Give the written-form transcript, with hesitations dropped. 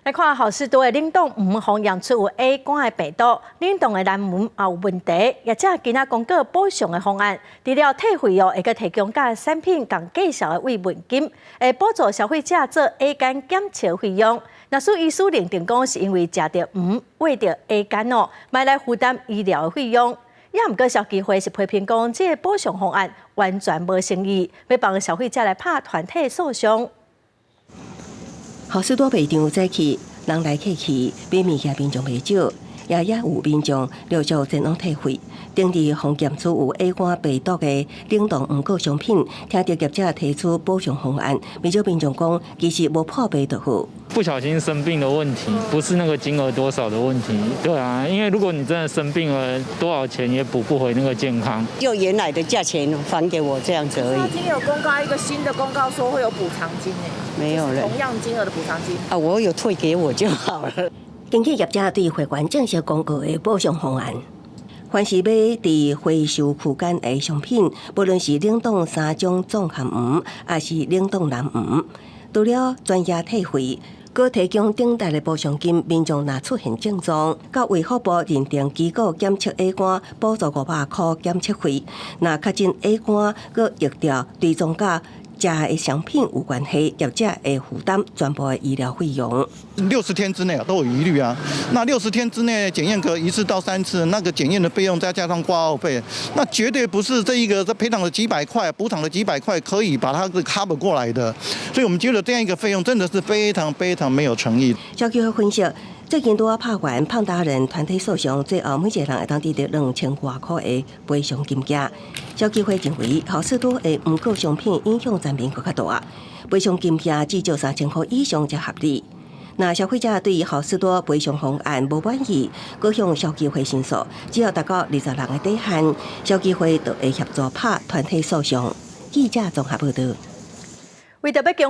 來看好市多的冷凍黃予驗出有 A 肝的病毒，冷凍的南黃也有問題。業者今仔公告補償的方案，除了退費哦，會閣提供佮產品仝價數的慰問金，會補助消費者做 A 肝檢測費用。若是醫師認定講是因為食著黃餵著 A 肝哦，莫來負擔醫療的費用。也毋過消基會是批評講，這個補償方案完全無誠意，欲幫消費者來拍團體訴訟。好市多賣場早起人來客去，買物件民眾袂少，也有民眾陸續前往退費。頂日予檢出有 A 肝病毒的冷凍黃果商品，聽著業者提出補償方案，不少民眾講其實無破病就好。不小心生病的問題，不是那個金額多少的問題，對啊，因為如果你真的生病了，多少錢也補不回那個健康。就原來的價錢還給我這樣子而已。今天有公告一個新的公告，說會有補償金誒，沒有了，同樣金額的補償金。啊，我有退給我就好了。根據業者對會員正式公告的補償方案，凡是買佇回收區間的商品，無論是冷凍三種綜合黃，抑是冷凍南黃，除了全額退費，閣提供頂大的補償金，民眾若出現症狀，到衛福部認定機構檢測 A 肝，補助500箍檢測費。若確診 A 肝，閣疫調追蹤佮食的商品有關係，業者會負擔全部的醫療費用。 60天之內啊都有疑慮啊，那六十天之內檢驗個一次到三次，那個檢驗的費用再加上掛號費，那絕對不是這一個這賠償了幾百塊、補償了幾百塊可以把它 cover 過來的。所以我們覺得這樣一個費用真的是非常非常沒有誠意。消基會分析，最近拄仔拍完胖達人團體訴訟，最後每一個人會當得著2000外箍的賠償金額。消基會認為，好市多的黃果商品影響全民閣較大，賠償金額至少3000箍以上才合理。若消費者對好市多賠償方案無滿意，閣向消基會申訴，只要達到20人的底線，消基會就會協助拍團體訴訟。記者綜合報導。為著欲強化